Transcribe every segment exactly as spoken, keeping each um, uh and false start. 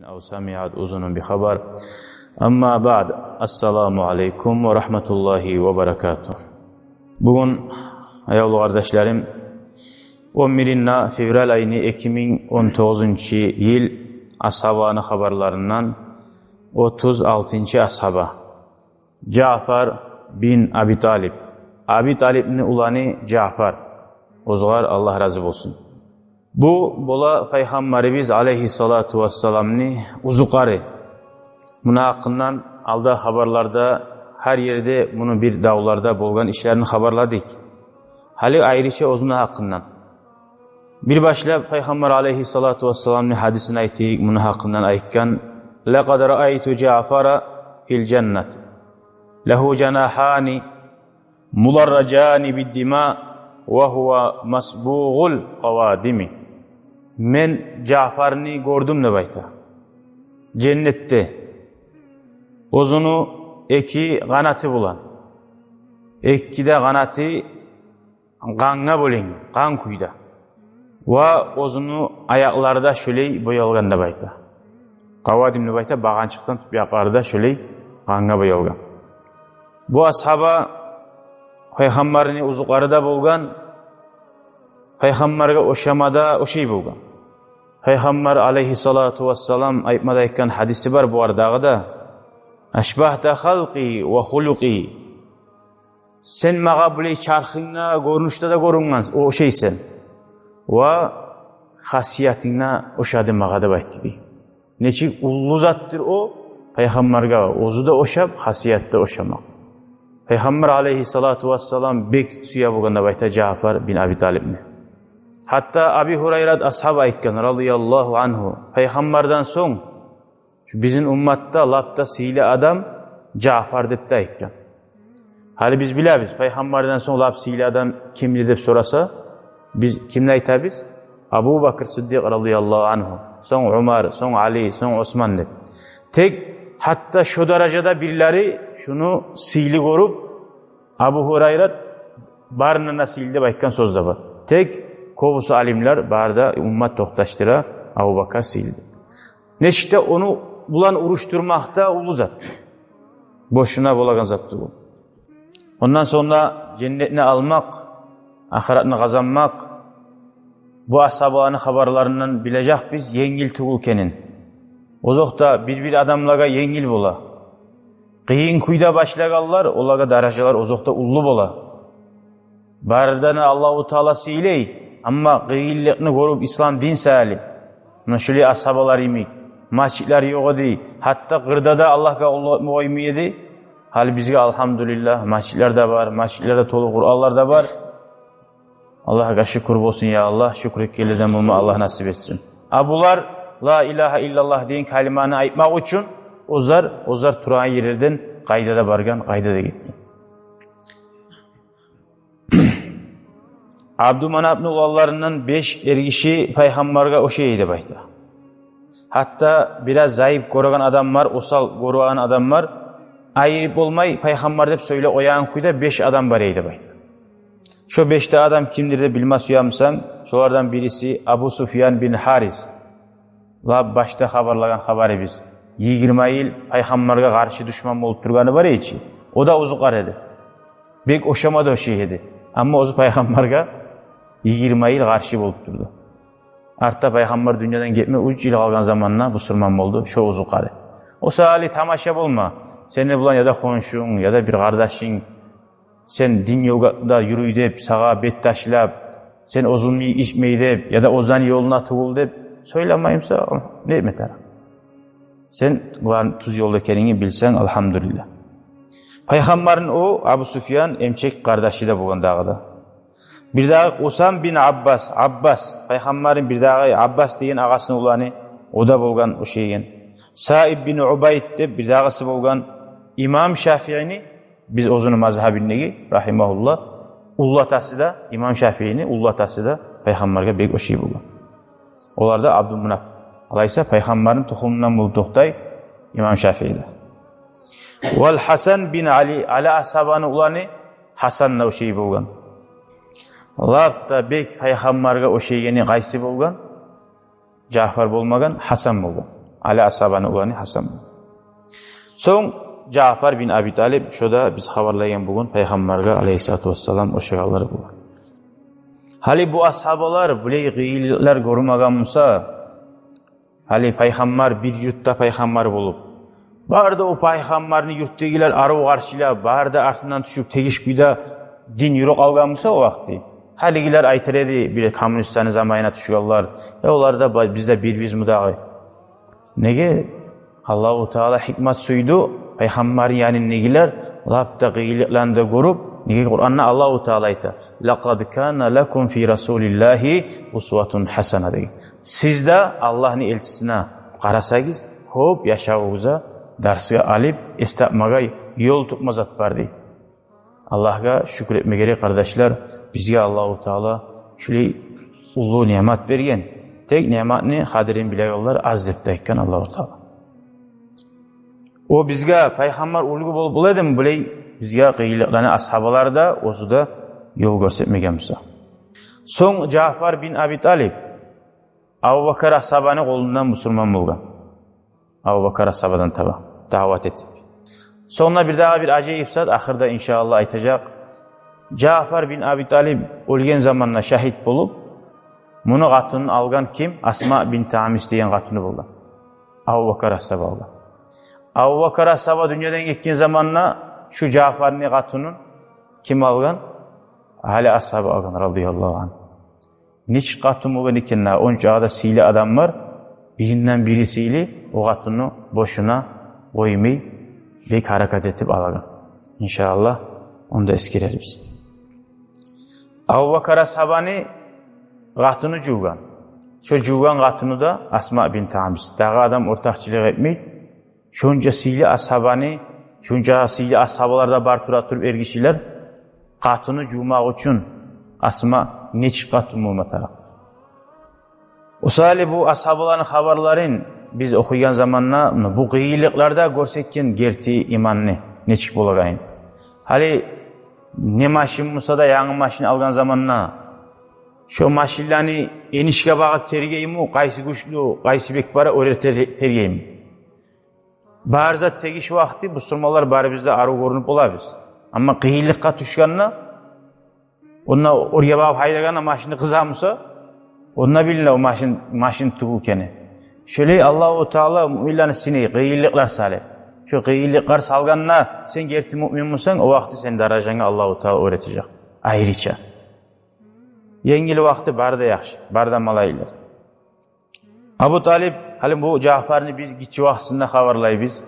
أو سمعت أذن بخبر. أما بعد. السلام عليكم ورحمة الله وبركاته. Бугюн, аявлу къардашларым, он биринчи февраль айны эки минг он тогъузунчу йыл, асгьабаланы хабарларындан отуз алтынчы асгьаба. Жаъфар бин Аби Талиб. Аби Талибни уланы Жаъфар. Огъар Аллагь рази болсун. Бу бола Пайхаммарыбыз алейгьиссалату вассаламны узукъары. Муну гьакъындан алда хабарларда, гьар ерде муну бир давларда болгъан ишлерин хабарладыкъ. Гьали айрыча оьзюню гьакъындан. Бир башлап Пайхаммар алейгьиссалату вассаламны гьадисин айтайыкъ, муну гьакъындан айтгъан: لقد رأيت جعفر في الجنة له جناحان مدرجان بالدماء وهو مصبوغ القوادم. Мен Жаъфарны гёрдюм деп айта. Женнетде. Оьзюню эки къанаты булан. Эки де къанаты къангъа бёленген, къан кюйде. Ва оьзюню аякълары да шолай боялгъан деп айта. Къавадим деп айта, багъанчыкъдан тутуп аякълары да шолай къангъа боялгъан. Бу асгьаба Пайхаммарны узукъары да болгъан, Пайхаммаргъа ошама да ошай болгъан. Пайхаммар алейгьиссалату вассалам айтма да айтгъан гьадиси бар бугъар дагъы да: أشبهت خلقي وخلقي. Сен магъа булай чархынгда, гёрюнюшде де гёрюнген, ошайсан. Ва хасиятынг да ошады магъа деп айтды дей. Нечик уллу затдыр о, Пайхаммаргъа оьзю де ошап, хасияты да ошамакъ. Пайхаммар алейгьиссалату вассалам бек сюе болгъан деп айта Жаъфар бин Аби Талибни. Гьатта Аби Гьурайрат асгьаб айтгъан, радияллагьу ангьу, Пайхаммардан сонг шу бизин умматда лап да сыйлы адам Жаъфар деп де айтгъан. Гьали биз билебиз, Пайхаммардан сонг лап сыйлы адам кимдир деп сораса, биз кимни айтабыз? Абу Бакр Сыддикъ радияллагьу ангьу, сонг Умар, сонг Али, сонг Осман деп. Тек гьатта шо даражада бирлери шуну сыйлы гёрюп, Абу Гьурайрат барындан да сыйлы деп айтгъан сёз де бар. Тек кёбюсю алимлер, бары да уммат токъташдыра, Абу Бакр сыйлы деп. Нечик де ону булан урушдурмакъ да уллу зат. Бошуна болагъан зат тюгюл. Ондан сонг да женнетни алмакъ, ахыратны къазанмакъ, бу асгьабаланы хабарларындан билежекбиз, енгил тюгюл экенин. Озокъда, бир-бир адамлагъа енгил бола. Къыйын кюйде башлагъанлар, олагъа даражалар озокъда уллу бола. Барыдан да Аллагьу Таала сыйлай, амма къыйынлыкъны гёрюп ислам дин саялы. Муна шулай асгьабалар йимик, межитлер ёкъ эди, гьатта къырда да Аллагьгъа къуллукъ этме къоймай эди. Гьали бизге, алгьамдулиллагь, межитлер де бар, межитлерде толу Къуранлар да бар. Аллагьгъа шюкюр болсун, я Аллагь, шюкюр этгенлерден болма Аллагь насип этсин. А булар ла илагьа иллаллагь деген калиманы айтмакъ учун оьзлер, оьзлер турагъан ерлерден къайда да баргъан, къайда да гетген. Абдуманапны уланларындан беш эргиши Пайхаммаргъа ошай деп айта. Гьатта бираз зайып гёреген адамлар, осал гёреген адамлар, айырып болмай Пайхаммар деп сёйлеп къоягъан кюйде беш адам бар эди деп айта. Шо беш де адам кимдир деп билме сюемисен, шолардан бириси Абу Суфьян бин Гьарис. Лап башда хабарлагъан хабарыбыз. Йигирма йыл Пайхаммаргъа къаршы душман болуп тургъаны бар эди чи. О да узукъар эди. Бек ошама да ошай эди. Амма оьзю Пайхаммаргъа йигирма йыл къаршы болуп турду. Артда Пайхаммар дюньядан гетме уьч йыл къалгъан заманда бусурман болду, шо узукъар эди. О саялы тамаша болма. Сени булан яда хоншунг, яда бир къардашынг, сен дин ёлда юрюй деп, сагъа бет ташлап, сен оьзюню ичмей деп, яда оьзюню ёлуна тюгюл деп сёйлемеймисен, не этме тарыкъ? Сен булан тюз ёлда экенингни билсенг, алгьамдулиллагь. Пайхаммарны о Абу Суфьян эмчек къардашы да болгъан дагъы да. Бирдагъы Къусам бин Аббас, Аббас, Пайхаммарны бирдагъы Аббас деген агъасыны уланы, о да болгъан ошайгъан. Саиб бин Убайд деп бирдагъысы болгъан. Имам Шафиини, биз оьзюню мазгьабындагъы, рагьимагьуллагь, уллатасы да, имам Шафиини уллатасы да Пайхаммаргъа бек ошай болгъан. Олар да Абдумунап. Алайса, Пайхаммарны тухумундан болуп токътай имам Шафии де. Вал Гьасан бин Али, Али асгьабаны уланы Гьасан да ошай болгъан. Лап да бек Пайхаммаргъа ошайгъаны къайсы болгъан? Жаъфар болмагъан, Гьасан болгъан. Али асгьабаны уланы Гьасан. Сонг Жаъфар бин Аби Талиб, шо да биз хабарлайгъан бугюн пайхаммаргъа алайгьиссалату вассалам ошагъанлар бугюн. Гьали бу асгьабалар булай къыйынлыкълар гёрмеген буса, гьали пайхаммар бир юртда пайхаммар болуп, бары да о пайхаммарны юртдагъылар арив къаршылап, бары да артындан тюшюп, тегиш кюйде дин юрюп къалгъан буса о вакъти, гьалигилер айтар эди, бир коммунистлени заманына тюшгенлер: «Э, олар да ба-, биз де бирбиз мудагъы». Неге? Аллагьу Таала гьикмат сюйдю, пайхаммарны янындагъылар лап да къыйынлыкъланы да гёрюп, неге Къуранда Аллагьу Таала айта: «Лакъад кана лакум фи расулиллагьи усватун гьасана», — деген. Сиз де Аллагьны элчисине къарасагъыз, кёп яшавугъузда дарсгъа алып, эс тапмагъа, ёл тутма зат бар, дей. Аллагьгъа шюкюр этме герек, къардашлар, бизге Аллагьу Таала шулай уллу ниъмат берген. Тек ниъматны къадирин билегенлер аз деп де айтгъан Аллагьу Таала. О бизге пайхаммар уьлгю болуп бола эдими, булай бизге къыйынлыкъланы асгьабалар да, оьзю де ёл гёрсетмеген буса. Сонг Жаъфар бин Аби Талиб Абубакар асгьабаны къолундан бусурман болгъан. Абубакар асгьабадан таба даъват этип. Сонг да бир дагъы бир ажайып зат, ахырда иншааллагь айтажакъ. Жаъфар бин Аби Талиб оьлген заманда шагьит болуп, муну къатынын алгъан ким? Асма бинт Умайс деген къатыны болгъан. Абубакар асгьаба алгъан. Абубакар асгьаба дюньядан гетген заманда шу Жаъфарны къатынын ким алгъан? Али асгьаба алгъан, радияллагьу ангьу. Нечик къатын болгъан экен, ончакъы да сыйлы адамлар, биринден бири сыйлы, о къатынны бошуна къоймай, бек гьаракат этип алагъан. Иншааллагь, ону да эсгерербиз. Абубакар асгьабаны къатыны жувгъан. Шо жувгъан къатыны да Асма бинт Умайс. Дагъы адам ортакъчылыкъ этмей, шонча сыйлы асгьабаны, шонча сыйлы асгьабалар да бар тура туруп, эргишилер, къатыны жувмакъ учун Асма нечик къатын болма тарыкъ? Осали бу асгьабаланы хабарларын биз охуйгъан заманда, бу къыйынлыкъларда гёрсетген герти иманны нечик болагъанын. Гьали не машин буса да, янгы машин алгъан заманда, шо машинлени энишге багъып тергейми, къайсы гючлю, къайсы бек бара, оьре тер-, тергейми? Бар зат тегиш вакъти бусурманлар барыбыз да арив гёрюнюп болабыз. Амма къыйынлыкъгъа тюшгенде, онда оьрге багъып гьайдагъанда машин къыза буса, онда билине о машин, машин тюгюл экени. Шолай Аллагьу Таала муъминлени сынай, къыйынлыкълар салып. Шо къыйынлыкълар салгъанда сен герти муъмин бусанг, о вакъти сени даражангны Аллагьу Таала оьр этежек айрыча. Енгил вакъти бары да яхшы, бары да малайлар. Абу Талип, гьали бу Жаъфарны биз гиччи вакътисинде хабарлайбыз,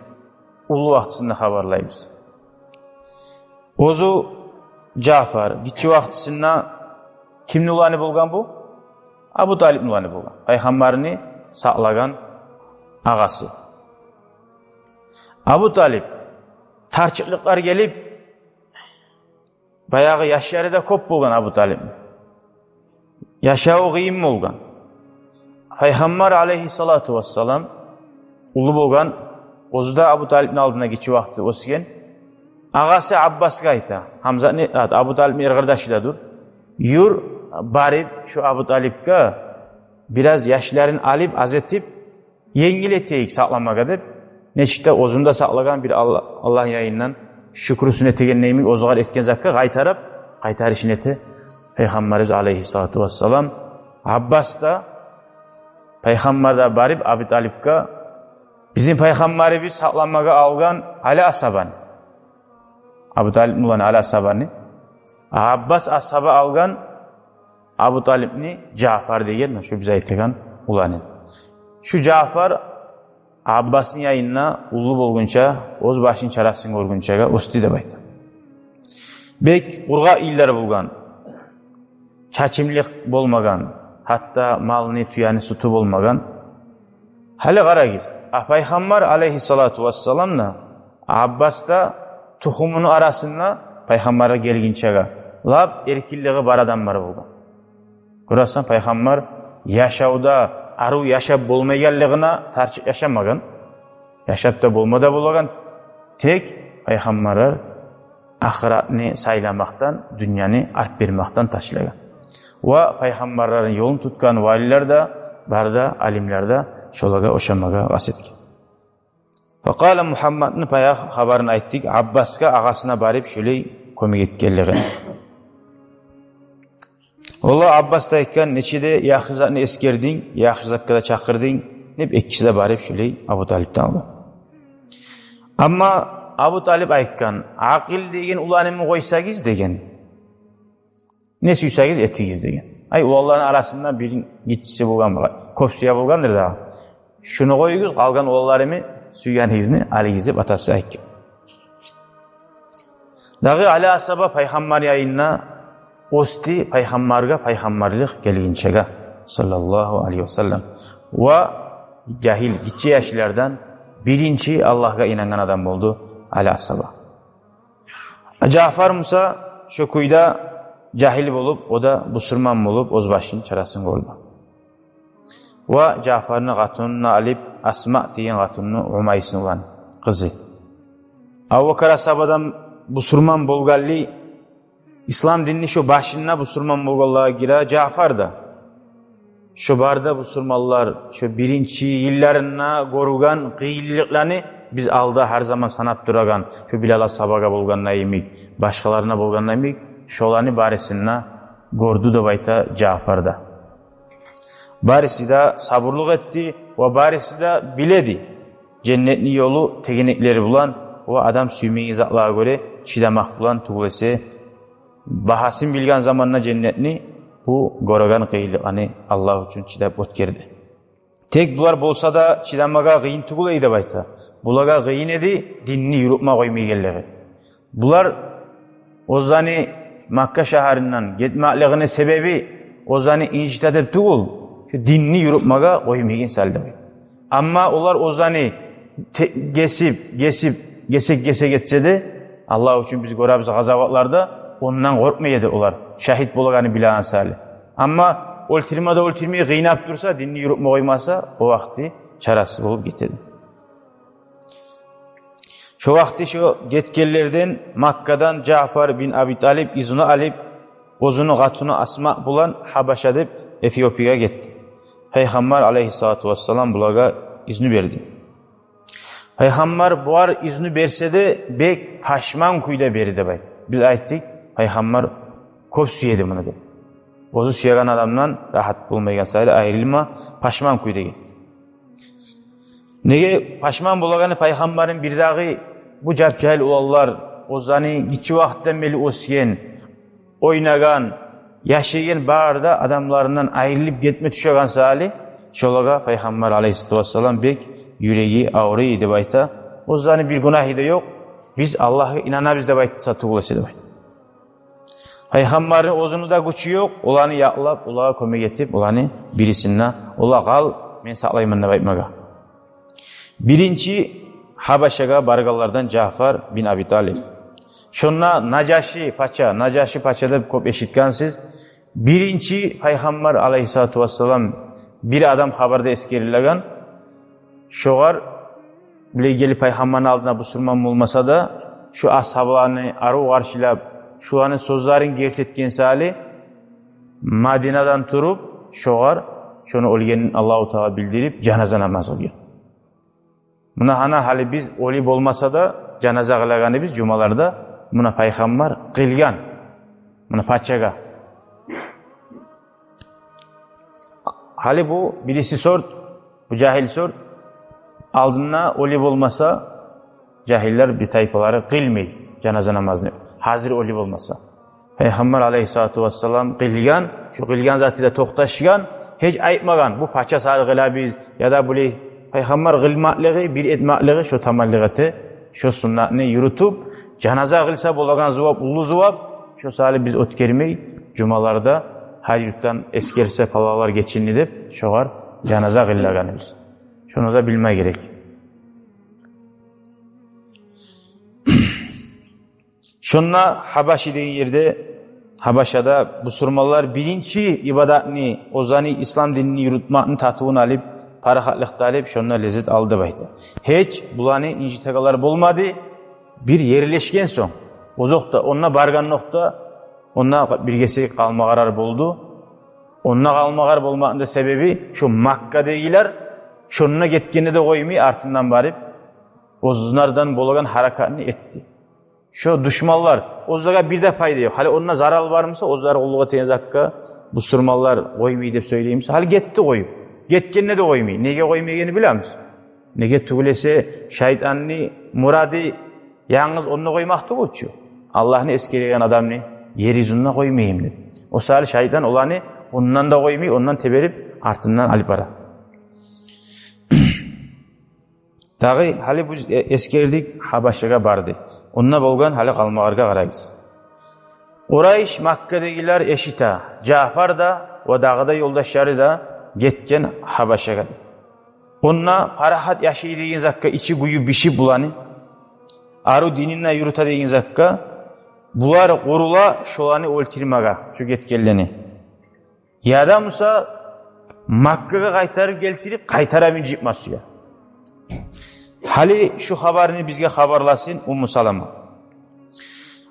уллу вакътисинде хабарлайбыз. Оьзю Жаъфар гиччи вакътисинде кимни уланы болгъан бу? Абу Талипни уланы болгъан. Пайхаммарны сакълагъан агъасы. Абу Талип, тарчыкълыкълар гелип, баягъы яшлары да кёп болгъан Абу Талипни. Яшаву къыйын болгъан. Пайхаммар алайгьиссалату вассалам уллу болгъан, оьзю де Абу Талипни алдында гиччи вакъти оьсген. Агъасы Аббасгъа айта, Гьамзатны, Абу Талипни эркъардашы да дюр: «Юр, барып, шу Абу Талипге бираз яшларын алып, аз этип, енгил этейик сакъламагъа», — деп, нечик де оьзюн де сакълагъан, бир Алла-, Аллагьны янындан шюкюрюн этеген йимик, оьзюгер этген затгъа къайтарып, къайтарышын эте Пайхаммарыбыз алайгьиссалату вассалам. Аббас да, Пайхаммар да барып Абу Талипге: «Бизин Пайхаммарыбыз сакъламагъа алгъан Али асгьабаны, Абу Талипни уланы Али асгьабаны, Аббас асгьаба алгъан Абу Талипни Жаъфар деген, шу биз айтагъан уланы. Шу Жаъфар Аббасны янында уллу болгъунча, оьз башын чарасын гёргюнчеге оьсдю», — деп айта. Бек къургъакъ йыллар болгъан, чачымлыкъ болмагъан, гьатта малны, тюени сютю болмагъан. Гьали къарагъыз, а Пайхаммар алайгьиссалату вассалам да, Аббас да тухумуну арасында Пайхаммаргъа гелгинчеге лап эркинлиги бар адамлар болгъан. Гёресен, Пайхаммар яшавда арив яшап болмайгъанлыгъына тарчыкъ яшамагъан. Яшап да болма да болагъан. Тек пайхаммарлар ахыратны сайламакъдан, дюньяны арт бермекден ташлагъан. Ва пайхаммарланы ёлун тутгъан валилер де, бары да алимлер де шолагъа ошамагъа къаст этген. Ва къала Мугьаммадны баягъы хабарын айтдыкъ, Аббасгъа, агъасына барып шолай кёмек этгенлигин. Олар Аббас да айтгъан: «Нече де яхшы затны эсгердинг, яхшы затгъа да чакъырдынг», — деп, экиси де барып шолай Абу Талипден алгъан. Амма Абу Талип айтгъан: «Акъил деген уланымны къойсагъыз, — деген, — не сюйсегиз этигиз, — деген. — Ай, уланларыны арасында бирин гиччиси болгъан, кёп сюе болгъандыр дагъы. Шуну къоюгъуз, къалгъан уланларымны сюйгенигизни алыгъыз», — деп атасы айтгъан. Дагъы Али асгьаба пайхаммар янында оьсдю, пайхаммаргъа пайхаммарлыкъ гелгинчеге, саллаллагьу алайгьи ва саллам. Ва жагьил, гиччи яшлардан биринчи Аллагьгъа инангъан адам болду Али асгьаба. Жаъфар буса шо кюйде жагьил болуп, о да бусурман болуп, оьз башын чарасын гёрдю. Ва Жаъфарны къатынын алып, Асма деген къатынны, Умайсны улан къызы. Абубакар асгьабадан бусурман болгъанлы, ислам динни шо башында бусурман болгъанлагъа гире Жаъфар да. Шо бары да бусурманлар, шо биринчи йылларында гёрген къыйынлыкъланы, биз алда гьар заман санап турагъан, шо Билал асгьабагъа болгъанда йимик, башгъаларына болгъанда йимик, шоланы барысын да гёрдю деп айта Жаъфар да. Барысы да сабурлукъ этди ва барысы да биледи женнетни ёлу тегенеклери булан ва адам сюймейген затлагъа гёре чыдамакъ булан тюгюл эсе, багьасын билген заманда женнетни, бу гёреген къыйынлыкъланы Аллагь учун чыдап оьтгерди. Тек булар болса да чыдамагъа къыйын тюгюл эди деп айта. Булагъа къыйын эди динни юрютме къоймайгъанлыгъы. Булар оьзлени Макка шагьарындан гетмеклигини себеби оьзлени инжите деп тюгюл, шо динни юрютмеге къоймайгъан саялы деп айта. Амма олар оьзлени те-, гесип, гесип, гесек-гесек этсе де, Аллагь учун, биз гёребиз къазаватларда, ондан къоркъмай эди олар, шагьит болагъанны билеген саялы. Амма оьлтюрме де оьлтюрмей, къыйнап турса, динни юрютме къоймаса, о вакъти чарасыз болуп гетеди. Шо вакъти шо гетгенлерден Маккадан Жаъфар бин Аби Талип изну алып, оьзюню къатыны Асма булан Гьабаша деп Эфиопиягъа гетди. Пайхаммар алайгьиссалату вассалам булагъа изну берди. Пайхаммар бугъар изну берсе де, бек пашман кюйде берди деп айта. Биз айтдыкъ, пайхаммар кёп сюеди муну деп. Оьзю сюеген адамдан рагьат болмайгъан саялы айрылма, пашман кюйде гетди. Неге пашман болагъаны пайхаммарны? Бирдагъы, бу жап-жагьил уланлар, оьзлени гиччи вакътиден берли оьсген, ойнагъан, яшайгъан бары да адамларындан айрылып гетме тюшеген саялы, шолагъа пайхаммар алайгьиссалату вассалам бек юреги авруй деп айта. Оьзлени бир гюнагьы да ёкъ. Биз Аллагьгъа инанабыз деп айтса тюгюл эсе деп айта. Пайхаммарны оьзюню де гючю ёкъ, оланы якълап, олагъа кёмек этип, оланы бирисин де, ола къал, мен сакълайман деп айтмагъа. Биринчи Гьабашагъа баргъанлардан Жаъфар бин Аби Талип. Шонда Нажаши пача, Нажаши пача деп кёп эшитгенсиз. Биринчи пайхаммар алайгьиссалату вассалам, бир адам хабарда эсгерилеген, шогъар булай гелип пайхаммарны алдына бусурман болмаса да, шо асгьабаланы арив къаршылап, шоланы сёзлерин герти этген саялы, Мадинадан туруп, шогъар, шону оьлгенин Аллагьу Таала билдирип, жаназа намаз къылгъан. Муна гьана гьали биз оьлю болмаса да жаназа къылагъаныбыз жумаларда, муна пайхаммар къылгъан. Муна пачагъа. Гьали бу бириси сорт, бу жагьил сорт. Алдында оьлю болмаса, жагьиллер бир тайпалары къылмай жаназа намазны. Гьазир оьлю болмаса. Пайхаммар алайгьиссалату вассалам къылгъан, шо къылгъан заты да токъташгъан, гьеч айтмагъан, бу пача саялы къылабыз, яда булай. Пайхаммар къылмакълыгъы, бир этмакълыгъы, шо таманлыкъ эте, шо суннатны юрютюп, жаназа къылса болагъан зувап, уллу зувап, шо саялы биз оьтгермей, жумаларда гьар юртдан эсгерсе, палалар гечинди деп, шогъар жаназа къылагъаныбыз. Шону да билме герек. Шонда Гьабаши деген ерде, Гьабашада бусурманлар биринчи ибадатны, оьзлени ислам динни юрютмекни татывун алып, парахатлыкъ да алып, шонда леззет алды деп айта. Гьеч буланы инжитегенлер болмады, бир ерлешген сонг. Озокъда, онда баргъандокъда, онда бир гесек къалмагъарар болду. Онда къалмагъар болмакъны да себеби, шо Маккадагъылар, шонда гетгенде де къоймай, артындан барып, оьзлерден болагъан гьаракатны этди. Шо душманлар, оьзлеге бир де пайда ёкъ. Гьали онда зарал бар буса, оьзлер къуллукъ этеген затгъа бусурманлар къоймай деп сёйлей буса, гьали гетди къоюп. Гетгенде де къоймай. Неге къоймайгъанын билемиз. Неге тюгюл эсе, шайтанны мурады янгыз онда къоймакъ тюгюл чю. Аллагьны эсгереген адамны ер юзюнде къоймайым деп. О саялы шайтан оланы ондан да къоймай, ондан теберип, артындан алып бара. Дагъы гьали биз э-, эсгердик, Гьабашагъа барды. Онда болгъан гьали къалмагъаргъа къарайбыз. Къурайш, Маккадагъылар эшите, Жаъфар да ва дагъы да ёлдашлары да гетген Гьабашагъа. Онда парахат яшай деген затгъа, ичи гюйю бишип буланы, арив динин де юрюте деген затгъа, булар къурула шоланы оьлтюрмеге, шо гетгенлени. Яда буса Маккагъа къайтарып гелтирип, къайтарып инжитме сюе. Гьали шу хабарны бизге хабарласын Умму Салама.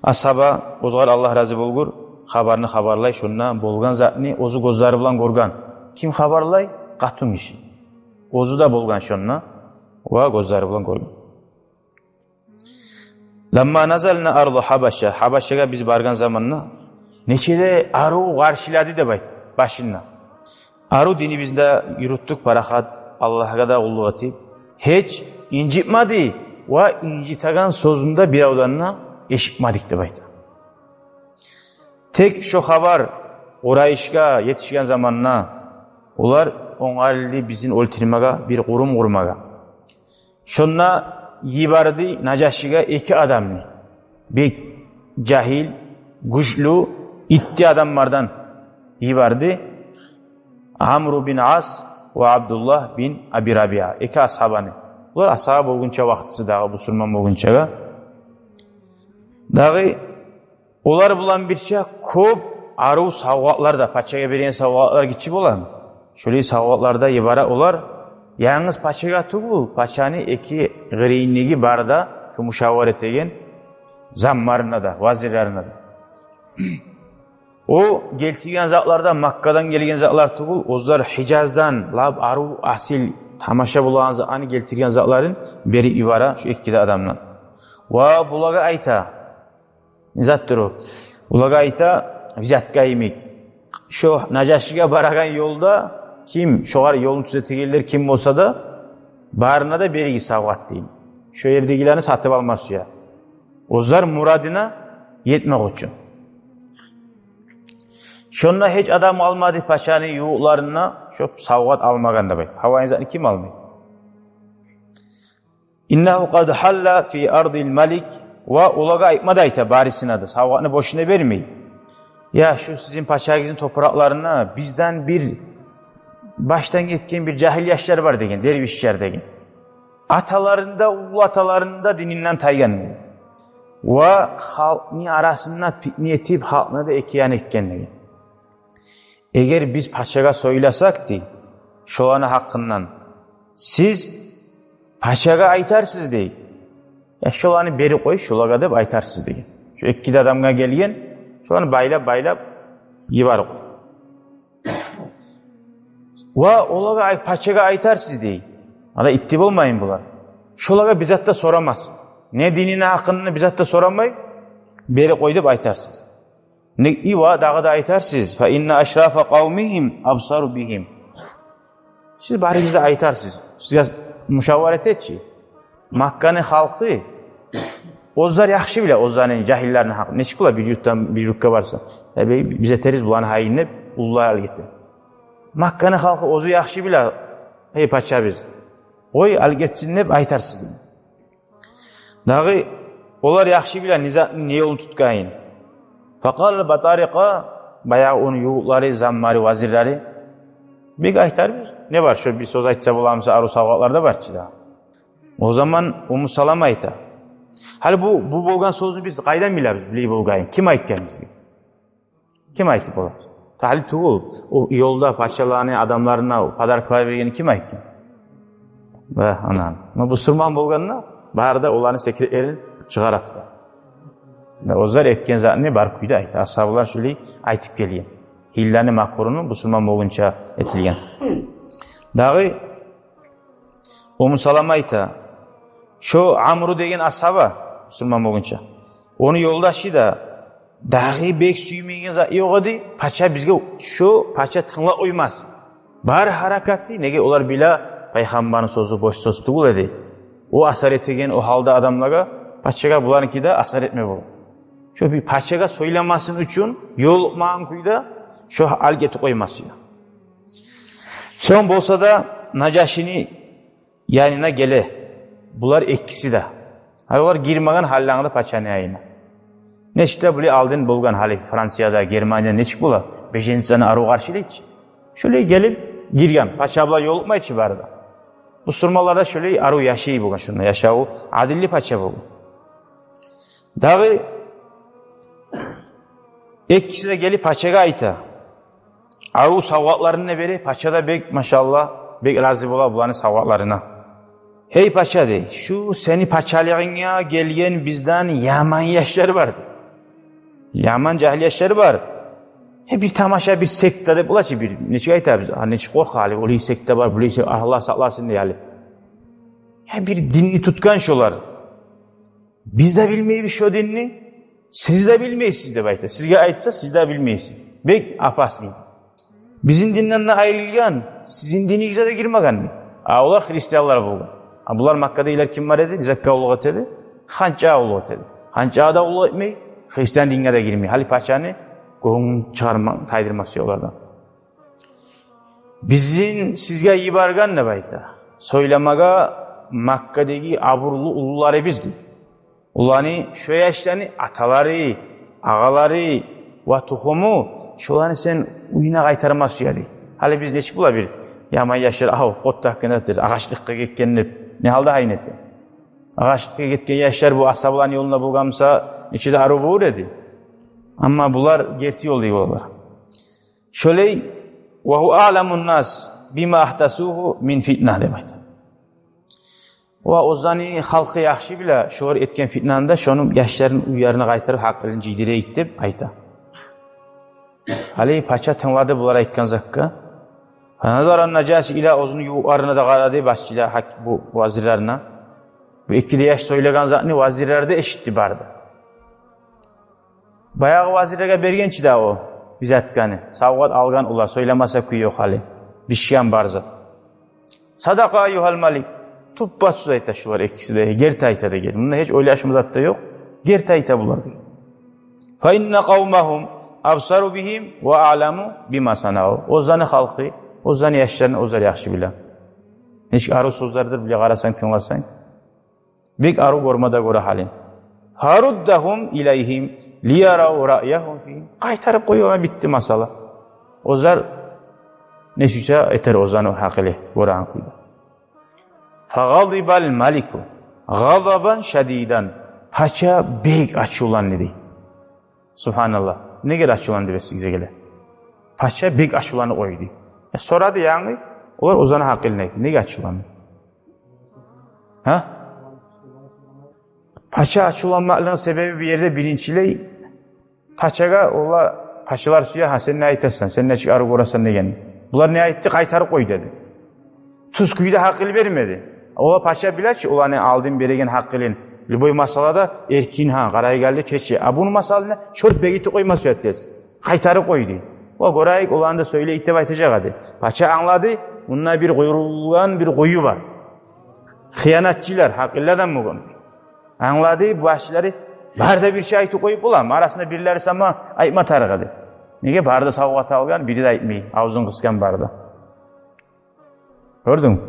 Асгьаба, огъар Аллагь рази болгъур, хабарны хабарлай, шонда болгъан затны оьзю гёзлери булан гёрген. Ким хабарлай? Къатынгиши. Оьзю де болгъан шонда ва гёзлери булан гёрген. Ламма назална арда Гьабаша, Гьабашагъа биз баргъан заманда, нече де арив къаршылады деп айта башында. Арив динибизни де юрютдюк парахат, Аллагьгъа да къуллукъ этип, гьеч инжитмеди ва инжитеген сёзюн де биревден де эшитмедик деп айта. Тек шо хабар Къурайшгъа етишген заманда, олар онгарылды бизин оьлтюрмеге, бир къурум къурмагъа. Шонда йиберди Нажашиге эки адамны. Бек жагьил, гючлю, итти адамлардан йиберди. Амру бин Ас ва Абдуллагь бин Аби Рабиа. Эки асгьабаны. Булар асгьаба болгъунча вакътиси дагъы, бусурман болгъунчагъа. Дагъы олар булан бирче кёп арив савгъатлар да, пачагъа берген савгъатлар гиччи боламы? Шолай савгъатлар да йибере олар. Янгыз пачагъа тюгюл, пачаны эки къырыйындагъы бары да, шу мушавара этеген замларына да, вазирлерине де. О гелтирген затлар да Маккадан гелген затлар тюгюл, оьзлер Гьижаздан лап арив, асил, тамаша болагъан затланы гелтирген затларын берип йибере шу эки де адамдан. Ва булагъа айта, не затдыр о? Булагъа айта, взятка йимик. Шо Нажашиге барагъан ёлда ким, шогъар ёлун тюзетегенлер ким болса да, барына да беригиз савгъат дейин. Шо ердегилени сатып алма сюе. Оьзлер мурадына етмек учун. Шонда гьеч адам алмады пачаны ювукъларына шо савгъат алмагъан деп айта. Гьавайын затны ким алмай? Иннагьу къад гьалла фи ардил малик. Ва олагъа айтма да айта, барысына да, савгъатны бошуна бермей. Я, шу сизин пачагъызны топуракъларына бизден бир башдан гетген бир жагьил яшлар бар деген, дервишлер деген. Аталарын да, уллу аталарын да дининден тайгъан. Ва халкъны арасында питне этип, халкъны да эки ян этген деген. Эгер биз пачагъа сёйлесек, дей, шоланы гьакъындан, сиз пачагъа айтарсыз, дей. Я, шоланы берип къой шолагъа деп айтарсыз, деген. Шо эки де адамгъа гелген, шоланы байлап-байлап йиберип къой. Ва олагъа ай-, пачагъа айтарсыз, дей. Ала итти болмайын булар. Шолагъа бир зат да сорамас. Не динини гьакъында бир зат да сорамай, берип къой деп айтарсыз. Не, и ва дагъы да айтарсыз, фа инна ашрафа къавмигьим абсару бигьим. Сиз барыгъыз да айтарсыз. Сизге мушавара этечи. Макканы халкъы оьзлер яхшы биле, оьзлени жагьиллерини гьакъ. Нечик бола бир юртдан бир юртгъа барса, э, би-, биз этериз буланы гьайын деп, уллулар алып гете. Макканы халкъы оьзю яхшы биле, эй пачабыз, къой, алып гетсин деп айтарсыз. Дагъы олар яхшы биле не затны, не ёлну тутгъанын. Факъала батарикъа, баягъы ону ювукълары, замлары, вазирлери. Бек айтарбыз. Не бар, шо бир сёз айтса боламыса, арив савгъатлар да бар чы да. О заман Умму Салама айта. Гьали бу, бу болгъан сёзню биз къайдан билебиз, билей болгъанын? Ким айтгъан бизге? Ким айтып бола? Гьали тюгюл, о ёлда пачаланы адамларына подаркалар бергенни ким айтгъан? Ва анан. Ма бусурман болгъанда, бары да оланы секретлерин чыгъара тура. Ва оьзлер этген затны бар кюйде айта. Асгьабалар шулай айтып гелген. Гьилланы, макруну бусурман болгъунча этилген. Дагъы Умму Салама айта, Шо Амру деген асгьаба, бусурман болгъунча, ону ёлдашы да, дагъы бек сюймейген зат ёкъ эди, пача бизге, шо пача тынглап къоймасын. Бар гьаракаты, неге олар биле, пайхаммарны сёзю бош сёз тюгюл эди. О асар этеген о гьалда адамлагъа, пачагъа буларныки де асар этме бола. Шо бир пачагъа сёйлемесин учун, ёлукъмагъан кюйде шо гьалгъа этип къоймасын. Сонг болса да Нажашини янына геле булар экиси де. Гьали олар гирмеген гьаллангда пачаны янына. Нечик де булай алдын болгъан гьали Францияда, Германияда нечик бола? Беженецлени арив къаршылай чы. Шолай гелип гирген, пача булан ёлукъмай чы бары да. Бусурманлар да шолай арив яшай болгъан, шунда яшаву адилли пача болгъан. Дагъы экиси де гелип пачагъа айта. Арив савгъатларын да бере, пача да бек, машаллагь, бек рази бола буланы савгъатларына. «Гьей пача, — дей, — шу сени пачалыгъынга гелген бизден яман яшлар бар. Яман жагьил яшлар бар. Гьей, бир тамаша, бир секта деп бола чы, бир, нечик айтабыз, а, нечик къоркъа гьали, олай секта бар, булай секта, Аллагь сакъласын дей гьали. Гьей, бир динни тутгъан шолар. Биз де билмейбиз шо динни, сиз де билмейсиз», — деп айта. «Сизге айтса, сиз де билмейсиз. Бек опасный. Бизин динден де айрылгъан, сизин динигизге де гирмеген». А олар христианлар болгъан. А булар Маккада илер ким бар эди? Закка къуллукъ эте эди. Ханчагъа къуллукъ эте эди. Ханчагъа да къуллукъ этмей, христиан динге де гирмей. Гьали пачаны гёнгюн чыгъарма, тайдырма сюе олардан. «Бизин сизге йиберген, — деп айта, — сёйлемеге Маккадагъы абурлу уллуларыбызды. Оланы, шо яшланы аталары, агъалары ва тухуму, шоланы сен уьюне къайтарма сюеди. Гьали биз нечик бола бир яман яшлар, ав, къотта гьакъында этер, агъачлыкъгъа гетген деп, не гьалда гьайын эте? Агъачлыкъгъа гетген яшлар бу асгьабаланы ёлунда болгъан буса, нече де арив болур эди. Амма булар герти ёлда болалар». Шолай, «ва гьува аъламун нас бима агьдасугьу мин фитна», — деп айта. Ва оьзлени халкъы яхшы биле шолар этген фитнаны да, шону яшларын уьйлерине къайтарып гьакъылын жыйдырайыкъ деп айта. Гьали пача тынглады булар айтгъан затгъа. Фаназара Нажаши ила, оьзюню ювукъларына да къарады, башчылагъа, гьак-, бу вазирлерине. Бу эки де яш сёйлеген затны вазирлер де эшитди бары да. Баягъы вазирлеге берген чи де о, биз айтгъаны. Савгъат алгъан олар, сёйлемесе кюй ёкъ гьали. Бишген бар зат. «Садакъа айюгьал малик». Туппа-тюз айта шулар экиси де. Герти айта деген. Мунда гьеч ойлашма зат да ёкъ. Герти айта булар деген. «Фа инна къавмагьум абсару бигьим ва аъламу бима санау». Оьзлени халкъы, оьзлени яшларын оьзлер яхшы биле. Нечик арив сёзлердир, биле къарасанг, тынгласанг. Бек арив гёрме де гёре гьалин. «Фаруддагьум илайгьим лиярав раъягьум фигьим». Къайтарып къой, огъар, битди масъала. Оьзлер не сюйсе этер оьзлени гьакъылы гёреген кюйде. «Фагъадибал малику гъадабан шадидан». Пача бек ачувланды дей. Субгьаналлагь. Неге ачувланды бес сизге геле? Пача бек ачувланып къойду. Э, сорады янгы, олар оьзлени гьакъылын айтды. Неге ачувланды? Гьа? Пача ачувланмакълыгъыны себеби бу ерде биринчилей, пачагъа олар, пачалар сюе, гьа, сен не айтасан, сен нечик арив гёресен деген. Булар не айтды? Къайтарып къой деди. Тюз кюйде гьакъыл бермеди. Олар, пача биле чи оланы алдын береген гьакъылын. Любой масъалада эркин, гьа, къарайгъанлы чече. А буну масъаланы чёрт бегитип къойма сюе тез. Къайтарып къой дей. О, гёрейик, оланы да сёйлейик деп айтажакъ эди. Пача англады, мунда бир къуйрулгъан бир къую бар. Хыянатчылар, гьакъыллы адам болгъан. Англады, бу башчылары, бары да бир шей айтып къоюп боламы? Арасында бирлери сама айтма тарыкъ эди. Неге, бары да савгъат алгъан, бири де айтмай, авзун къысгъан бары да. Гёрдюнг?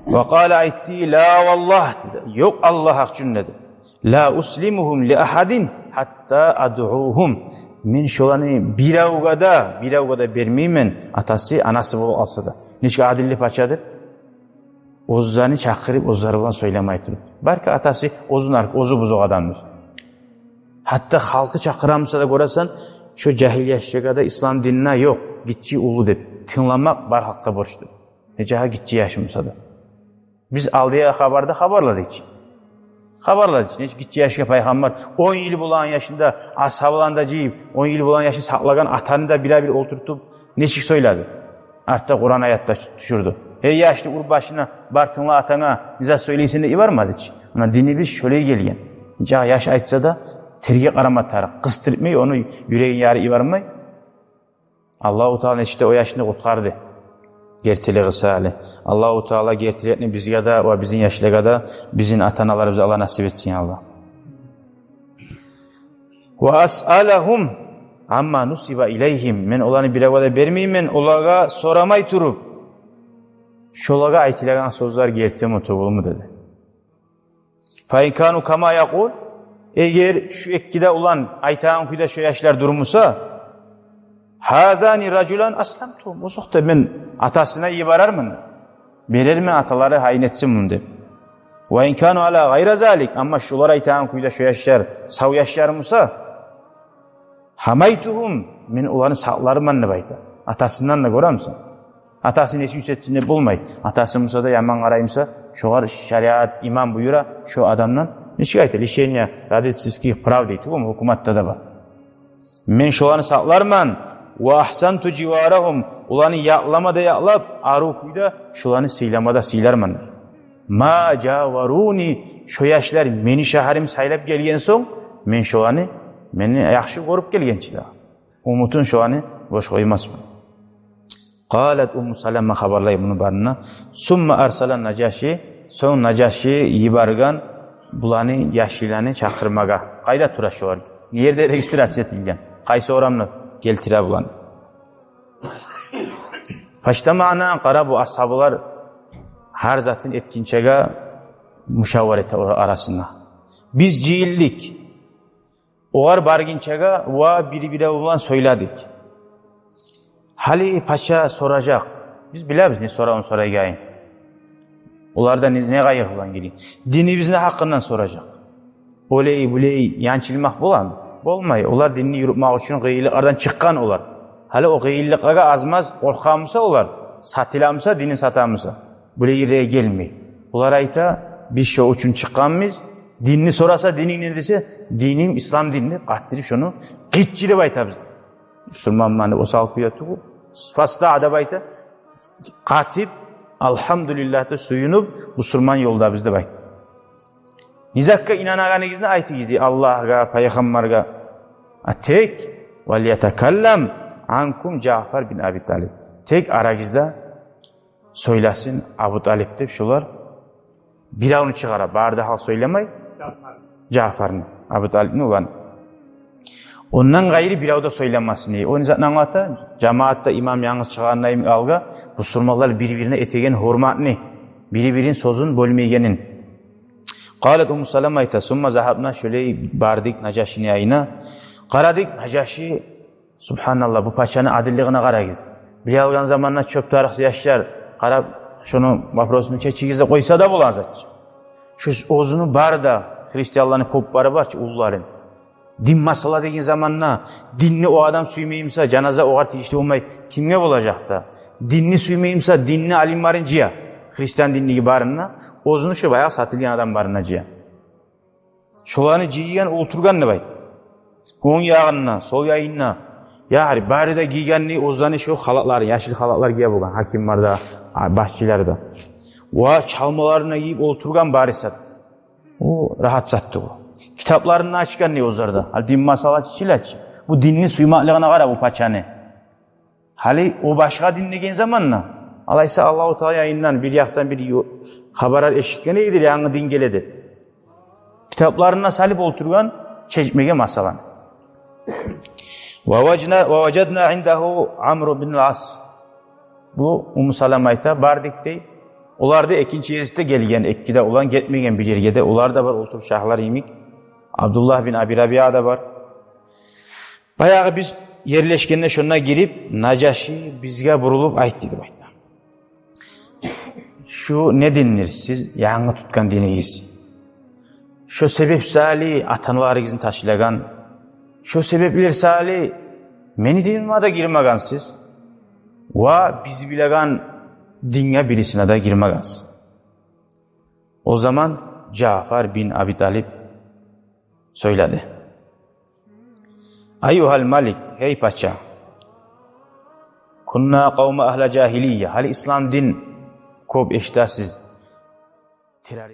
Ва къала, айтды, «Ла валлагь», — деди. «Ёкъ, Аллагь гьакъ учун», — деди. «Ла услимугьум ли агьадин гьатта адъугьум». Мен шоланы биревге де, биревге де бермеймен, атасы, анасы болуп къалса да. Нечик адилли пачадыр. Оьзлени чакъырып, оьзлери булан сёйлемей туруп. Балики, атасы оьзюн ар-, оьзю бузукъ адамдыр. Гьатта халкъы чакъыра буса да, гёресен, шо жагьил яшлагъа да ислам динине, ёкъ, гиччи, уллу деп, тынгламакъ бар халкъгъа борчдур. Нечакъы гиччи яш буса да. Биз алдагъы хабарда хабарладыкъ чы. Хабарладыкъ чы, нечик гиччи яшгъа пайхаммар, он йыл болагъан яшында асгьабаланы да жыйып, он йыл болагъан яшны сакълагъан атаны да бир-бир олтуртуп, нечик сёйледи. Артда Къуран аят да тюшюрдю. «Гьей, яшны ур башына, бар тынгла атанга, не зат сёйлейсен», — деп йибермеди чи. Муна динибиз шолай гелген. Нечакъы яш айтса да, терге къарама тарыкъ, къысдыртмай, ону юрегин ярып йибермей. Аллагьу Таала нечик де о яшны къутгъарды. Гертилиги саялы. Аллагьу Таала гертиликни бизге де ва бизин яшлагъа да, бизин ата-аналарыбызгъа Аллагь насип этсин, я Аллагь. «Ва асъалагьум амма нусиба илайгьим». Мен оланы биревге де бермеймен, олагъа сорамай туруп, шолагъа айтылагъан сёзлер гертими, тюгюлмю, деди. «Фа ин кану кама якъул», эгер шу эки де улан айтагъан кюйде шо яшлар турмуса, «гьазани ражулан асламтугьум», о сокъда мен атасына йиберермен, берермен, аталары гьайын этсин муну деп. «Ва ин кану ала гъайра залик», амма шолар айтагъан кюйде шо яшлар сав яшлар буса, «гьамайтугьум», мен оланы сакъларман деп айта. Атасындан да, гёремисен, атасы несин этсин деп болмай. Атасы буса да яман къарай буса, шогъар шариат, иман буюра шо адамдан, нечик айта, лишение родительских прав дей тюгюлмю, гьукуматда да бар. Мен шоланы сакъларман. «Ва агьсанту живарагьум», оланы якълама да якълап, арив кюйде шоланы сыйлама да сыйларман. «Ма жаваруни», шо яшлар мени шагьарым сайлап гелген сонг, мен шоланы, мени яхшы гёрюп гелгенчи де, умутун шоланы бош къоймасман. Къалат Умму Салама, хабарлай муну барына: «Сумма арсала Нажаши», сонг Нажаши йиберген буланы, яшланы чакъырмагъа. Къайда тура шолар? Не ерде регистрация этилген? Къайсы орамны гелтире буланы? «Фажтамаъна», къара, бу асгьабалар гьар затын этгинчеге мушавара эте олар арасында. «Биз жыйылдыкъ огъар баргъынчагъа ва бир-бири булан сёйледик. Гьали пача соражакъ. Биз билебиз не соравун сорайгъанын. Олар да не, не къайгъы булан гелген? Динибизни гьакъындан соражакъ». Олай-булай янчылмакъ боламы? Болмай. Олар динни юрютмек учун къыйынлыкълардан чыкъгъан олар. Гьали о къыйынлыкълагъа аз-маз къоркъа буса олар, сатыла буса, динин сата буса, булай ерге гелмей. Олар айта: «Биз шо учун чыкъгъанбыз. Динни сораса, дининг не десе, диним ислам дин», — деп, къаттырып шону къычырып айтабыз. Бусурманман деп осал кюйде тюгюл. «Фастаъа», — деп айта. Къатып, «Алгьамдулиллагь», — деп сююнюп, бусурман ёлдабыз деп айта. Не затгъа инанагъаныгъызны айтыгъыз дей, Аллагьгъа, пайхаммаргъа. А тек: «Валятакаллам анкум Жаъфар бин Аби Талиб». Тек арагъызда сёйлесин Абу Талиб деп, шолар биревню чыгъара, бары да халкъ сёйлемей. Жаъфарны, Абу Талибни уланы. Ондан къайры бирев де сёйлемесин дей. О не затны англата? Жамаатда имам янгыз чыгъагъанда йимик алгъа, бусурманлар бир-бирине этеген гьюрметни, бир-бирини сёзюн бёлмейгенин. Къалат Умму Салама айта: «Сумма загьабна», шолай бардыкъ Нажашини янына. Къарадыкъ, Нажаши, субгьаналлагь, бу пачаны адиллигине къарагъыз. Биле алгъан заманда чёп тарыкъсыз яшлар, къарап, шону вопросун чечигиз деп къойса да болагъан зат чы. Шо оьзюню бары да, христианланы кёп бары бар чы, уллуларын. Дин масъала деген заманда, динни о адам сюймей буса, жаназа огъар тийишли болмай, кимге болажакъ да? Динни сюймей буса, динни алимлерин жыя. Христиан динлиги барына, оьзюню шо баягъы сатылгъан адам барына жыя. Шоланы жыйгъан, олтургъан деп айта. Онг ягъында, сол ягъында. Ягъни бары да гийгенни оьзлени шо халатларын, яшыл халатлар гие болгъан гьакимлер де, а, башчылар да. Ва чалмаларын да гийип олтургъан бары зат. О рагьат зат тюгюл. Китапларын да ачгъан дей оьзлер де. Гьали дин масъала чечиле чи. Бу динни сюймеклигине къара бу пачаны. Гьали о башгъа дин деген заманда, алайса Аллагьу Таала янындан бир якъдан бир ё-, хабарлар эшитген эдилер, янгы дин геле деп. Китапларын да салып олтургъан, чечмеген масъаланы. «Ва важна-, ва важадна индагьу Амр бин ал-Ас». Бу Умму Салама айта, бардыкъ дей. Олар да экинчи гезикде гелген, эки де улан гетмеген бир ерге де. Олар да бар олтуруп, шагьлар йимик. Абдуллагь бин Аби Рабиа да бар. Баягъы биз ерлешгенде шонда гирип, Нажаши бизге бурулуп айтды деп айта: «Шу не диндир сиз янгы тутгъан динигиз? Шо себеп саялы ата-аналарыгъызны ташлагъан, шо себеплер саялы мени диниме де гирмегенсиз, ва биз билеген динге бирисине де гирмегенсиз». О заман Жаъфар бин Аби Талиб сёйледи: «Айюгьал малик, гьей пача, кунна къавман агьла жагьилия, гьали ислам дин Кёп эшитесиз, террори-